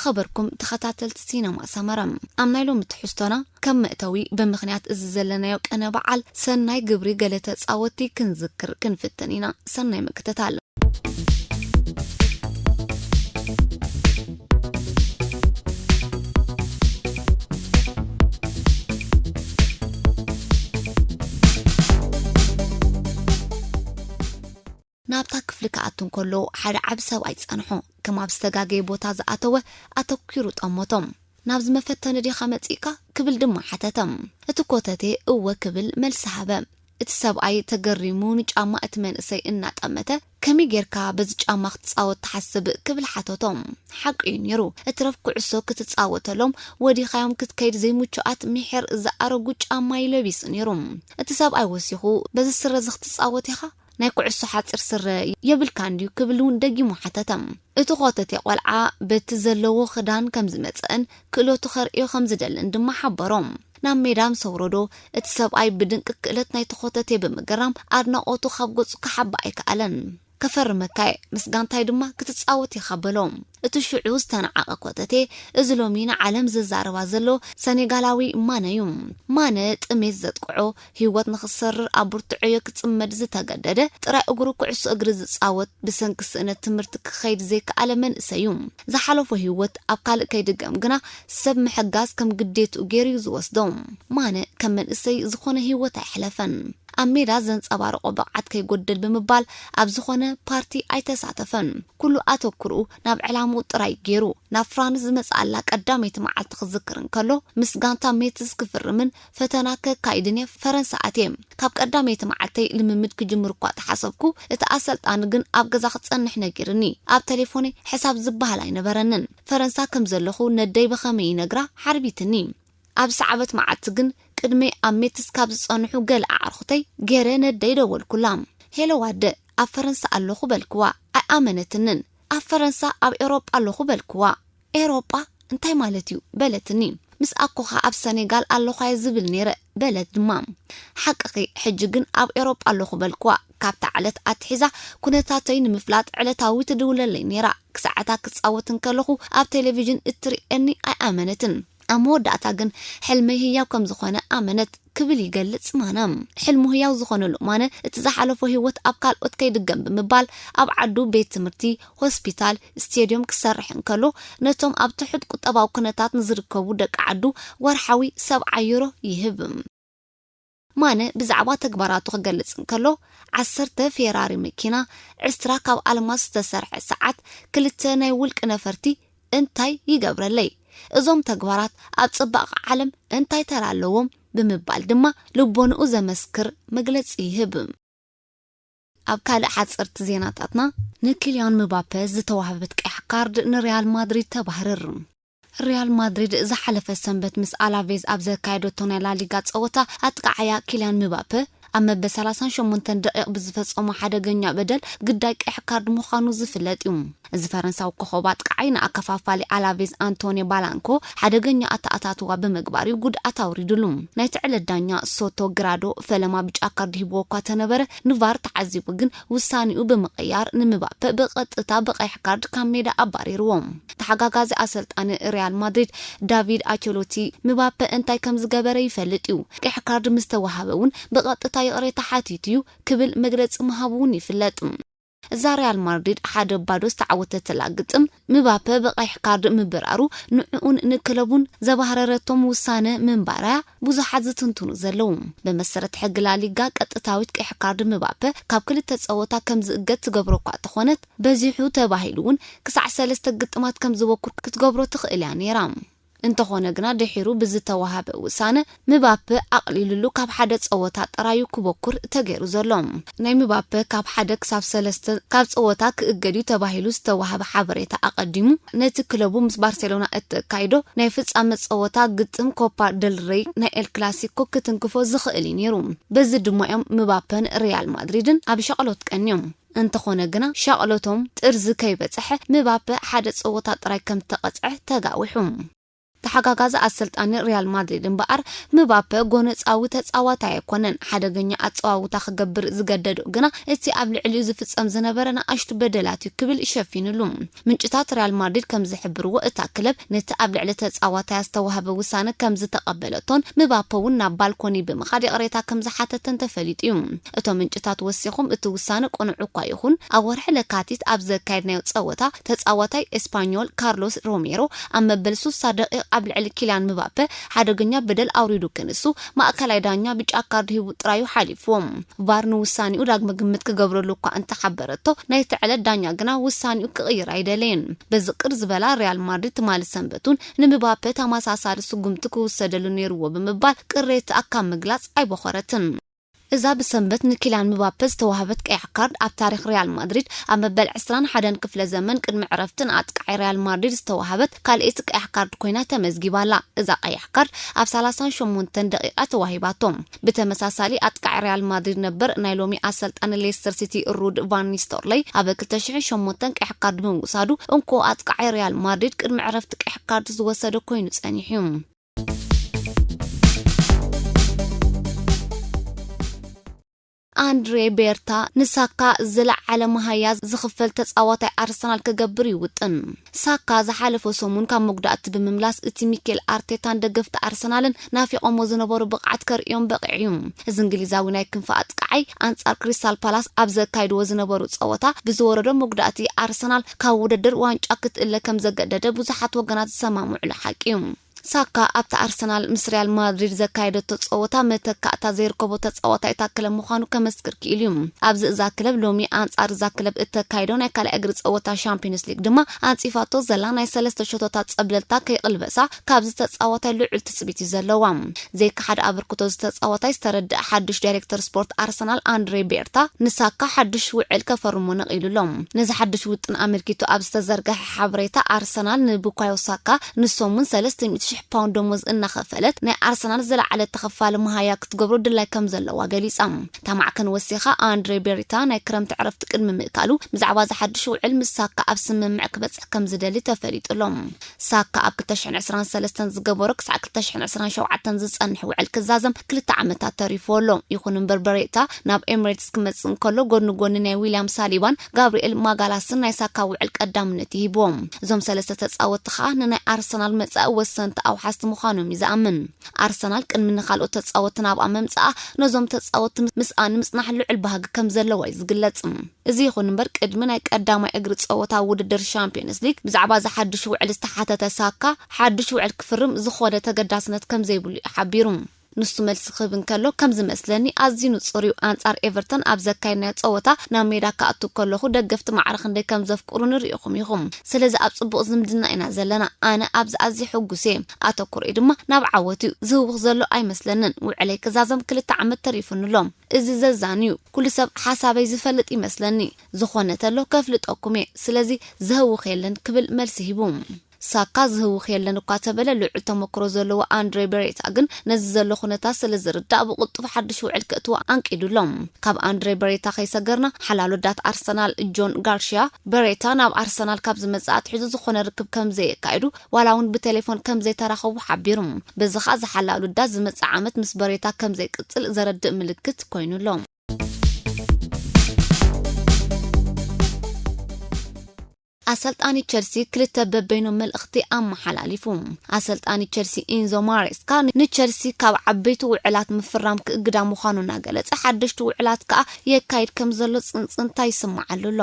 ኸበርኩም ተኸታተልቲ ሲነማ ሰመረ፣ ኣብ ናይ ሎሚ ትሕዝቶና ከም መእተዊ ብምኽንያት እዚ ዘለናዮ ቀነ በዓል ሰናይ ግብሪ ገለ ተጻወትቲ ክንዝክር ክንፍትን ኢና። ሰናይ ምክትታል። ናብታ ክፍሊ ክኣቱ እንከሎ ሓደ ዓቢ ሰብኣይ ጸንሖ። ከም ኣብ ዝተጋገየ ቦታ ዝኣተወ ኣተኲሩ ጠመቶም። "ናብዚ መፈተኒ ዲኻ መጺእካ?" ክብል ድማ ሓተተ። እቲ ኮተቴ እወ ክብል መልሲ ሃበ። እቲ ሰብኣይ ተገሪሙ ንጫማ እቲ መንእሰይ እናጠመተ፣ "ከመይ ጌርካ በዚ ጫማ ክትጻወት ትሓስብ?" ክብል ሓተቶ። ሓቂ እዩ ነይሩ። እትረፍ ኩዕሶ ክትጻወተሎም ወዲኻዮም ክትከይድ ዘይምቹኣት ምሒር ዝኣረጉ ጫማ እዩ ለቢሱ ነይሩ። እቲ ሰብኣይ ወሲኹ፣ "በዚ ስረ እዚ ክትጻወት ኢኻ? ናይ ኩዕሶ ሓጺር ስረ የብልካን ድዩ?" ክብል እውን ደጊሙ ሓተተ። እቲ ኾተቴ ቆልዓ በቲ ዘለዎ ክዳን ከም ዝመጽእን ክእለቱ ከርእዮ ከም ዝደልን ድማ ሓበሮ። ናብ ሜዳ ምስ ኣውረዶ፣ እቲ ሰብኣይ ብድንቂ ክእለት ናይቲ ኾተቴ ብምግራም ኣድናቖቱ ካብ ገጹ ክሓብእ ኣይከኣለን። "ከፈርመካ እየ፣ ምስ ጋንታይ ድማ ክትጻወት ኢኻ" በሎ። እቲ ሽዑ ዝተናዓቐ ኮተቴ፣ እዚ ሎሚ ንዓለም ዝዛረባ ዘሎ ሰኔጋላዊ ማነ እዩ። ማነ ጥሜት ዘጥቅዖ፣ ህይወት ንኽሰርር ኣብ ብርትዖዮ ክጽመድ ዝተገደደ፣ ጥራይ እግሩ ኩዕሶ እግሪ ዝጻወት፣ ብሰንኪ ስእነት ትምህርቲ ክኸይድ ዘይከኣለ መንእሰይ እዩ። ዝሓለፎ ህይወት ኣብ ካልእ ከይድገም ግና ሰብ ምሕጋዝ ከም ግዴትኡ ገይሩ እዩ ዝወስዶ። ማነ ከም መንእሰይ ዝኾነ ህይወት ኣየሕለፈን። ኣብ ሜዳ ዘንጸባርቖ ብቕዓት ከይጎድል ብምባል ኣብ ዝኾነ ፓርቲ ኣይተሳተፈን። ኩሉ ኣተኩርኡ ናብ ዕላምኡ ጥራይ ገይሩ። ናብ ፍራንስ ዝመጽኣላ ቀዳመይቲ መዓልቲ ክዝክር እንከሎ፣ ምስ ጋንታ ሜትስ ክፍርምን ፈተና ከካይድን እየ ፈረንሳ ኣትየ። ካብ ቀዳመይቲ መዓልተይ ልምምድ ክጅምር እኳ ተሓሰብኩ፣ እቲ ኣሰልጣኒ ግን ኣብ ገዛ ክጸንሕ ነጊርኒ። ኣብ ቴሌፎነይ ሕሳብ ዝበሃል ኣይነበረንን። ፈረንሳ ከም ዘለኹ ነደይ ብኸመይ ይነግራ? ሓርቢትኒ። ኣብ ሰዓበት መዓልቲ ግን ቅድመይ ኣብ ሜትስ ካብ ዝጸንሑ ገለ ኣዕሩኽተይ ገይረ ነደይ ደወልኩላ። "ሄሎ ዋደ፣ ኣብ ፈረንሳ ኣለኹ" በልክዋ። ኣይኣመነትንን። "ኣብ ፈረንሳ ኣብ ኤውሮጳ ኣለኹ" በልክዋ። "ኤውሮጳ እንታይ ማለት እዩ?" በለትኒ። "ምስ ኣኮኻ ኣብ ሰኔጋል ኣለኹ እየ ዝብል ነይረ" በለት ድማ። "ሓቅኺ፣ ሕጂ ግን ኣብ ኤውሮጳ ኣለኹ" በልክዋ። ካብታ ዕለት ኣትሒዛ ኩነታተይ ንምፍላጥ ዕለታዊ ትድውለለይ ነይራ። ክሳዕ እታ ክጻወት እንከለኹ ኣብ ቴሌቪዥን እትርእየኒ ኣይኣመነትን። ኣብ መወዳእታ ግን ሕልመይ ህያው ከም ዝኾነ ኣመነት ክብል ይገልጽ ማነ። ሕልሙ ህያው ዝኾነሉ ማነ፣ እቲ ዝሓለፎ ህይወት ኣብ ካልኦት ከይድገም ብምባል፣ ኣብ ዓዱ ቤት ትምህርቲ፣ ሆስፒታል፣ ስቴድዮም ክሰርሕ እንከሎ፣ ነቶም ኣብ ትሑት ቁጠባዊ ኩነታት ንዝርከቡ ደቂ ዓዱ ወርሓዊ ሰብዓ ዩሮ ይህብ። ማነ ብዛዕባ ተግባራቱ ክገልጽ እንከሎ፣ ዓሰርተ ፌራሪ መኪና፣ ዕስራ ካብ ኣልማዝ ዝተሰርሐ ሰዓት፣ ክልተ ናይ ውልቂ ነፈርቲ እንታይ ይገብረለይ? እዞም ተግባራት ኣብ ጽባቐ ዓለም እንታይ ተራ ኣለዎም? ብምባል ድማ ልቦንኡ ዘመስክር መግለጺ ይህብ። ኣብ ካልእ ሓጸርቲ ዜናታትና፣ ንኪልያን ምባፔ ዝተዋህበት ቀያሕ ካርድ ንሪያል ማድሪድ ተባህርር። ሪያል ማድሪድ ዝሓለፈ ሰንበት ምስ ኣላቬዝ ኣብ ዘካየደቶ ናይ ላሊጋ ጸወታ፣ ኣጥቃዓያ ኪልያን ምባፔ ኣብ መበል ሰላሳን ሸሞንተን ደቂቕ ብዝፈጸሞ ሓደገኛ በደል ግዳይ ቀያሕ ካርድ ምዃኑ ዝፍለጥ እዩ። እዚ ፈረንሳዊ ኮኸብ ኣጥቃዓይ ንኣከፋፋሊ ኣላቬዝ ኣንቶኒ ባላንኮ ሓደገኛ ኣተኣታትዋ ብምግባር እዩ ጉድኣት ኣውሪድሉ። ናይቲ ዕለት ዳኛ ሶቶ ግራዶ ፈለማ ብጫ ካርድ ሂብዎ እኳ ተነበረ፣ ንቫር ተዓዚቡ ግን ውሳኔኡ ብምቕያር ንምባፔ ብቐጥታ ብቐይሕ ካርድ ካብ ሜዳ ኣባሪርዎ። ተሓጋጋዚ ኣሰልጣኒ ሪያል ማድሪድ ዳቪድ ኣቸሎቲ፣ ምባፔ እንታይ ከም ዝገበረ ይፈልጥ እዩ። ቀይሕ ካርድ ምስ ተዋሃበ እውን ብቐጥታ ይቕሬታ ሓቲቱ እዩ ክብል መግለጺ ምሃቡ እውን ይፍለጥ። እዛ ሪያል ማድሪድ ሓደ ባዶ ዝተዓወተትላ ግጥም፣ ምባፔ ብቐይሕ ካርድ ምብራሩ ንዕኡን ንክለቡን ዘባህረረቶም ውሳነ ምንባራያ ብዙሓት ዝትንትኑ ዘለዉ። ብመሰረት ሕጊ ላሊጋ፣ ቀጥታዊት ቀይሕ ካርድ ምባፔ ካብ ክልተ ጸወታ ከም ዝእገድ ትገብሮ እኳ እንተኾነት፣ በዚሑ ተባሂሉ እውን ክሳዕ ሰለስተ ግጥማት ከም ዝበኩር ክትገብሮ ትኽእል እያ ነይራ። እንተኾነ ግና፣ ድሒሩ ብዝተዋሃበ ውሳነ፣ ምባፔ ኣቕሊሉሉ ካብ ሓደ ጸወታ ጥራዩ ክበኩር ተገይሩ ዘሎ። ናይ ምባፔ ካብ ሓደ ክሳብ ሰለስተ ካብ ጸወታ ክእገድ እዩ ተባሂሉ ዝተዋህበ ሓበሬታ ኣቐዲሙ፣ ነቲ ክለቡ ምስ ባርሴሎና እተካይዶ ናይ ፍጻመ ጸወታ ግጥም ኮፓ ደል ሬይ ናይ ኤል ክላሲኮ ክትንክፎ ዝኽእል እዩ ነይሩ። በዚ ድማ እዮም ምባፔን ሪያል ማድሪድን ኣብ ሻቕሎት ቀንዮም። እንተኾነ ግና፣ ሻቕሎቶም ጥርዚ ከይበጽሐ፣ ምባፔ ሓደ ጸወታ ጥራይ ከም ዝተቐጽዐ ተጋዊሑ። ተሓጋጋዚ ኣሰልጣኒ ሪያል ማድሪድ እምበኣር፣ ምባፐ ጎነጻዊ ተጻዋታይ ኣይኮነን። ሓደገኛ ኣጸዋውታ ክገብር ዝገደዶ ግና እቲ ኣብ ልዕሊኡ ዝፍጸም ዝነበረ ንኣሽቱ በደላት እዩ ክብል ሸፊኑሉ። ምንጭታት ሪያል ማድሪድ ከም ዝሕብርዎ፣ እታ ክለብ ነቲ ኣብ ልዕሊ ተጻዋታያ ዝተዋህበ ውሳነ ከም ዝተቐበለቶን ምባፐ እውን ናብ ባልኮኒ ብምኻድ ይቕሬታ ከም ዝሓተተን ተፈሊጡ እዩ። እቶም ምንጭታት ወሲኹም፣ እቲ ውሳነ ቅኑዕ እኳ ይኹን፣ ኣብ ወርሒ ለካቲት ኣብ ዘካየድናዮ ጸወታ ተጻዋታይ ኤስፓኞል ካርሎስ ሮሜሮ ኣብ መበል ስሳ ደቂቕ ኣብ ልዕሊ ኪልያን ምባፔ ሓደገኛ በደል ኣውሪዱ ክንሱ፣ ማእከላይ ዳኛ ብጫ ካርድ ሂቡ ጥራዩ ሓሊፍዎ። ቫር ንውሳኔኡ ዳግመ ግምት ክገብረሉ እኳ እንተሓበረቶ፣ ናይቲ ዕለት ዳኛ ግና ውሳኔኡ ክቕይር ኣይደለየን። በዚ ቅር ዝበላ ሪያል ማድሪድ ትማሊ ሰንበት እውን ንምባፔ ተመሳሳሊ ስጉምቲ ክውሰደሉ ነይርዎ ብምባል ቅሬታኣ ካብ ምግላጽ ኣይቦኸረትን። እዛ ብሰንበት ንኪልያን ምባፔ ዝተዋህበት ቀያሕ ካርድ ኣብ ታሪኽ ሪያል ማድሪድ ኣብ መበል ዕስራን ሓደን ክፍለ ዘመን ቅድሚ ዕረፍቲ ንኣጥቃዓይ ሪያል ማድሪድ ዝተዋህበት ካልኣይቲ ቀያሕ ካርድ ኮይና ተመዝጊባ ኣላ። እዛ ቀያሕ ካርድ ኣብ ሰላሳን ሸሞንተን ደቂቓ ተዋሂባቶ። ብተመሳሳሊ ኣጥቃዓይ ሪያል ማድሪድ ነበር ናይ ሎሚ ኣሰልጣኒ ሌስተር ሲቲ ሩድ ቫን ኒስተርሎይ ኣብ ክልተ ሽሕን ሸሞንተን ቀያሕ ካርድ ብምውሳዱ እንኮ ኣጥቃዓይ ሪያል ማድሪድ ቅድሚ ዕረፍቲ ቀያሕ ካርድ ዝወሰደ ኮይኑ ጸኒሑ እዩ። ኣንድሬ ቤርታ ንሳካ ዝለዓለ መሃያ ዝኽፈል ተጻዋታይ ኣርሰናል ክገብር ይውጥን። ሳካ ዝሓለፈ ሰሙን ካብ መጉዳእቲ ብምምላስ፣ እቲ ሚኬል ኣርቴታን ደገፍቲ ኣርሰናልን ናፊቖሞ ዝነበሩ ብቕዓት ከርእዮም በቒዑ እዩ። እዚ እንግሊዛዊ ናይ ክንፊ ኣጥቃዓይ ኣንጻር ክሪስታል ፓላስ ኣብ ዘካይድዎ ዝነበሩ ጸወታ ብዝወረዶ መጉዳእቲ ኣርሰናል ካብ ውድድር ዋንጫ ክትእለ ከም ዘገደደ ብዙሓት ወገናት ዝሰማምዑሉ ሓቂ እዩ። ሳካ ኣብቲ ኣርሰናል ምስ ሪያል ማድሪድ ዘካየደቶ ጸወታ መተካእታ ዘይርከቦ ተጻዋታይ እታ ክለብ ምዃኑ ከመስክር ክኢሉ እዩ። ኣብዚ እዛ ክለብ ሎሚ ኣንጻር እዛ ክለብ እተካይዶ ናይ ካልኣይ እግሪ ጸወታ ሻምፒዮንስ ሊግ ድማ ኣንጺፋቶ ዘላ ናይ ሰለስተ ሸቶታት ጸብለልታ ከይቕልበሳ ካብዚ ተጻዋታይ ልዑል ትጽቢት እዩ ዘለዋ። ዘይከሓድ ኣበርክቶ እዚ ተጻዋታይ ዝተረድአ ሓድሽ ዳይሬክተር ስፖርት ኣርሰናል ኣንድሬ ቤርታ ንሳካ ሓድሽ ውዕል ከፈርሞ ነቒሉሎም። ነዚ ሓድሽ ውጥን ኣመልኪቱ ኣብ ዝተዘርግሐ ሓበሬታ ኣርሰናል ንቡካዮ ሳካ ንሰሙን ሰለስተ ሚእቲ ሽሕ ፓውንድ ደሞዝ እናኸፈለት ናይ ኣርሰናል ዝለዓለ ተኸፋሊ መሃያ ክትገብሮ ድላይ ከም ዘለዋ ገሊጻ። እታ ማዕከን ወሲኻ ኣንድሬ ቤሪታ ናይ ክረምቲ ዕረፍቲ ቅድሚ ምእካሉ ብዛዕባ እዚ ሓድሽ ውዕል ምስ ሳካ ኣብ ስምምዕ ክበጽሕ ከም ዝደሊ ተፈሊጡሎም። ሳካ ኣብ ክልተ ሽሕን ዕስራን ሰለስተን ዝገበሮ ክሳዕ ክልተ ሽሕን ዕስራን ሸውዓተን ዝጸንሕ ውዕል ክዛዘም ክልተ ዓመታት ተሪፎ ኣሎ። ይኹን እምበር በሬታ ናብ ኤምሬትስ ክመጽእ እንከሎ ጎድኒ ጎድኒ ናይ ዊልያም ሳሊባን ጋብሪኤል ማጋላስን ናይ ሳካ ውዕል ቀዳምነት ይህብዎም። እዞም ሰለስተ ተጻወትቲ ከኣ ንናይ ኣርሰናል መጻኢ ወሰንቲ ኣውሓስቲ ምዃኖም እዩ ዝኣምን። ኣርሰናል ቅድሚ ንኻልኦት ተጻወትቲ ናብኣ መምጽኣ ነዞም ተጻወትቲ ምስኣ ንምጽናሕ ልዑል ባህጊ ከም ዘለዋ እዩ ዝግለጽ። እዚ ይኹን እምበር ቅድሚ ናይ ቀዳማይ እግሪ ጸወታ ውድድር ሻምፒዮንስ ሊግ ብዛዕባ እዚ ሓድሽ ውዕል ዝተሓተተ ሳካ ሓድሽ ውዕል ክፍርም ዝኾነ ተገዳስነት ከም ዘይብሉ እዩ ሓቢሩ። ንሱ መልሲ ክህብ እንከሎ ከም ዝመስለኒ ኣዝዩ ንጹር እዩ። ኣንጻር ኤቨርተን ኣብ ዘካየድናዮ ጸወታ ናብ ሜዳ ክኣቱ ከለኹ ደገፍቲ ማዕረ ክንደይ ከም ዘፍቅሩኒ ርኢኹም ኢኹም። ስለዚ ኣብ ጽቡቕ ዝምድና ኢና ዘለና። ኣነ ኣብዚ ኣዝየ ሕጉስ እየ። ኣተኩሮይ ድማ ናብ ዓወት እዩ። ዝህውኽ ዘሎ ኣይመስለንን። ውዕለይ ክዛዘም ክልተ ዓመት ተሪፉኒ ኣሎ። እዚ ዘዛንዩ ኩሉ ሰብ ሓሳበይ ዝፈልጥ ይመስለኒ። ዝኾነ ተሎ ከፍልጠኩም እየ። ስለዚ ዝህውኽ የለን ክብል መልሲ ሂቡ። ሳካ ዝህውኽ የለን እኳ ተበለ ልዑል ተመክሮ ዘለዎ ኣንድሬ በሬታ ግን ነዚ ዘሎ ኩነታት ስለ ዝርዳእ ብቕልጡፍ ሓድሽ ውዕል ክእትዎ ኣንቂዱ ኣሎ። ካብ ኣንድሬ በሬታ ከይሰገርና ሓላል ወዳት ኣርሰናል ጆን ጋርሽያ በሬታ ናብ ኣርሰናል ካብ ዝመጽእ ኣትሒዙ ዝኾነ ርክብ ከም ዘየካይዱ ዋላ እውን ብቴሌፎን ከም ዘይተራኸቡ ሓቢሩ። በዚ ኸኣ ዝሓላል ወዳት ዝመጽእ ዓመት ምስ በሬታ ከም ዘይቅጽል ዘረድእ ምልክት ኮይኑ ኣሎ። ኣሰልጣኒ ቸልሲ ክልተ በበይኖም መልእኽቲ ኣመሓላሊፉ። ኣሰልጣኒ ቸልሲ ኢንዞ ማሬስካ ንቸልሲ ካብ ዓበይቲ ውዕላት ምፍራም ክእግዳ ምዃኑ እናገለጸ ሓደሽቲ ውዕላት ከኣ የካይድ ከም ዘሎ ጽንጽንታ ይስምዓሉ ኣሎ።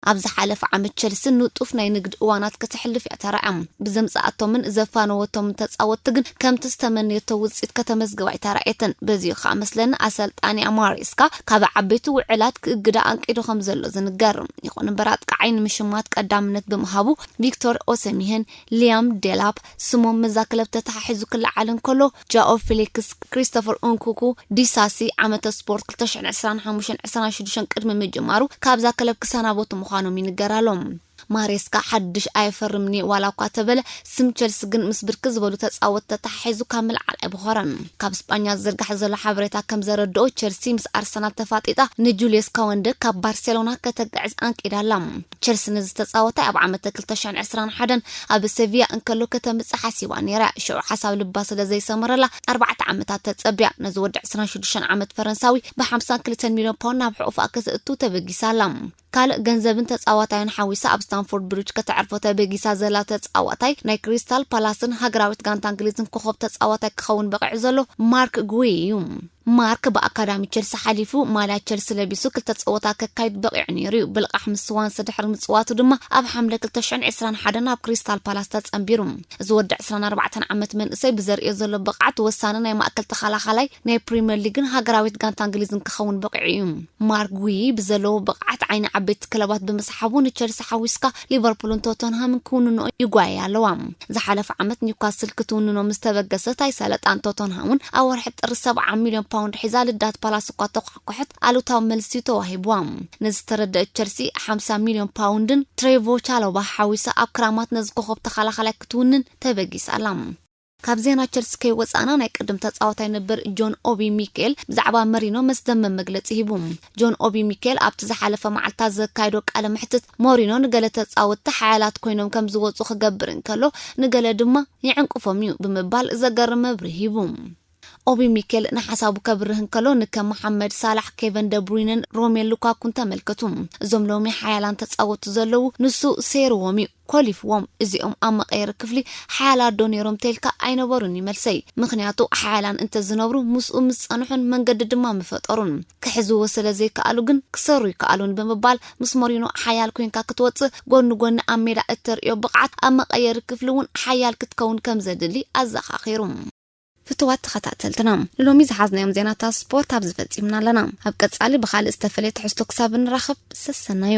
ኣብ ዝሓለፈ ዓመት ቸልሲ ንጡፍ ናይ ንግድ እዋናት ከተሕልፍ እያ ተራእያ። ብዘምጽኣቶምን ዘፋነወቶምን ተጻወትቲ ግን ከምቲ ዝተመነየቶ ውጽኢት ከተመዝግብ ኣይተራእየትን። በዚኡ ከኣ መስለኒ ኣሰልጣኒ ኣማሬስካ ካብ ዓበይቲ ውዕላት ክእግዳ ኣንቂዱ ከም ዘሎ ዝንገር። ይኹን እምበር ኣጥቃዓይ ንምሽማት ቀዳምነት ብምሃቡ ቪክቶር ኦሰሚሄን ሊያም ዴላፕ ስሞም ምስዛ ክለብ ተተሓሒዙ ክለዓል እንከሎ ጃኦ ፊሊክስ፣ ክሪስቶፈር ኡንኩኩ፣ ዲሳሲ ዓመተ ስፖርት ክልተ ሽሕን ዕስራን ሓሙሽተን ዕስራን ሽዱሽተን ቅድሚ ምጅማሩ ካብዛ ክለብ ክሰናበቱ ምዃኖም ይንገር ኣሎ። ማሬስካ ሓድሽ ኣይፈርምኒ ዋላ እኳ ተበለ፣ ስም ቸልሲ ግን ምስ ብርክ ዝበሉ ተጻወት ተተሓሒዙ ካብ ምልዓል ኣይበኾረን። ካብ ስጳኛ ዝዝርጋሕ ዘሎ ሓበሬታ ከም ዘረድኦ፣ ቸልሲ ምስ ኣርሰናል ተፋጢጣ ንጁልየስ ካወንደ ካብ ባርሴሎና ከተጋዕዝ ኣንቂዳ ኣላ። ቸልሲ ነዚ ተጻወታይ ኣብ ዓመተ ክልተ ሽሕን ዕስራን ሓደን ኣብ ሰቪያ እንከሎ ከተምጽእ ሓሲባ ነይራ። ሽዑ ሓሳብ ልባ ስለ ዘይሰመረላ ኣርባዕተ ዓመታት ተጸቢያ። ነዚ ወዲ ዕስራን ሽዱሽተን ዓመት ፈረንሳዊ ብ ሓምሳን ክልተን ሚልዮን ፓውንድ ናብ ሕቑፋ ከተእቱ ተበጊሳ ኣላ። ካልእ ገንዘብን ተጻዋታይን ሓዊሳ ኣብ ስታንፎርድ ብሪጅ ከተዕርፎ ተበጊሳ ዘላ ተጻዋታይ ናይ ክሪስታል ፓላስን ሃገራዊት ጋንታ እንግሊዝን ኮኸብ ተጻዋታይ ክኸውን በቒዑ ዘሎ ማርክ ጉይ እዩ። ማርክ ብኣካዳሚ ቸልሲ ሓሊፉ ማልያ ቸልሲ ለቢሱ ክልተ ጸወታ ከካይድ በቒዑ ነይሩ እዩ። ብልቓሕ ምስ ስዋንሲ ድሕሪ ምጽዋቱ ድማ ኣብ ሓምለ ክልተ ሽሕን ዕስራን ሓደን ኣብ ክሪስታል ፓላስ ተጸንቢሩ። እዚ ወዲ ዕስራን ኣርባዕተን ዓመት መንእሰይ ብዘርእዮ ዘሎ ብቕዓት ወሳኒ ናይ ማእከል ተኸላኻላይ ናይ ፕሪምየር ሊግን ሃገራዊት ጋንታ እንግሊዝን ክኸውን በቒዑ እዩ። ማርክ ጉይ ብዘለዎ ብቕዓት ዓይኒ ዓበይቲ ክለባት ብምስሓቡ ንቸልሲ ሓዊስካ ሊቨርፑልን ቶተንሃምን ክውንንኦ ይጓየ ኣለዋ። ዝሓለፈ ዓመት ኒውካስል ክትውንኖ ምስ ተበገሰት ኣይሰለጣን። ቶተንሃም እውን ኣብ ወርሒ ጥሪ ሰብዓ ሚልዮን ፓውንድ ሒዛ ልዳት ፓላስ እኳ ተኳሕኩሐት ኣሉታዊ መልሲ ተዋሂብዋ። ነዚ ዝተረደአት ቸልሲ ሓምሳ ሚልዮን ፓውንድን ትሬቮ ቻሎባ ሓዊሳ ኣብ ክራማት ነዚ ኮኸብ ተኸላኻላይ ክትውንን ተበጊሳ ኣላ። ካብ ዜና ቸልሲ ከይወጻእና ናይ ቅድም ተጻዋታይ ነበር ጆን ኦቢ ሚኬል ብዛዕባ መሪኖ መስደመም መግለጺ ሂቡ። ጆን ኦቢ ሚኬል ኣብቲ ዝሓለፈ መዓልታት ዘካየዶ ቃለ መሕትት ሞሪኖ ንገለ ተጻወትቲ ሓያላት ኮይኖም ከም ዝወጹ ክገብር እንከሎ ንገለ ድማ ይዕንቅፎም እዩ ብምባል ዘገርም መብርሂ ሂቡ። ኦቢ ሚኬል ንሓሳቡ ከብርህ እንከሎ ንከም መሓመድ ሳላሕ፣ ኬቨን ደብሩይነን ሮሜል ሉካኩን ተመልከቱ። እዞም ሎሚ ሓያላን ተጻወቱ ዘለዉ ንሱ ሰይርዎም እዩ፣ ኮሊፍዎም። እዚኦም ኣብ መቐየሪ ክፍሊ ሓያላት ዶ ነይሮም ተልካ ኣይነበሩን ይመልሰይ። ምኽንያቱ ሓያላን እንተዝነብሩ ምስኡ ምስ ጸንሑን መንገዲ ድማ ምፈጠሩን። ክሕዝዎ ስለ ዘይከኣሉ ግን ክሰሩ ይከኣሉን ብምባል ምስ ሞሪኖ ሓያል ኮይንካ ክትወጽእ ጎኒ ጎኒ ኣብ ሜዳ እተርእዮ ብቕዓት ኣብ መቐየሪ ክፍሊ እውን ሓያል ክትከውን ከም ዘድሊ ኣዘኻኺሩ። ፍትዋት ተኸታተልትና ንሎሚ ዝሓዝናዮም ዜናታት ስፖርት ኣብዚ ፈጺምና ኣለና። ኣብ ቀጻሊ ብኻልእ ዝተፈለየ ትሕዝቶ ክሳብ እንራኸብ ሰሰናዩ።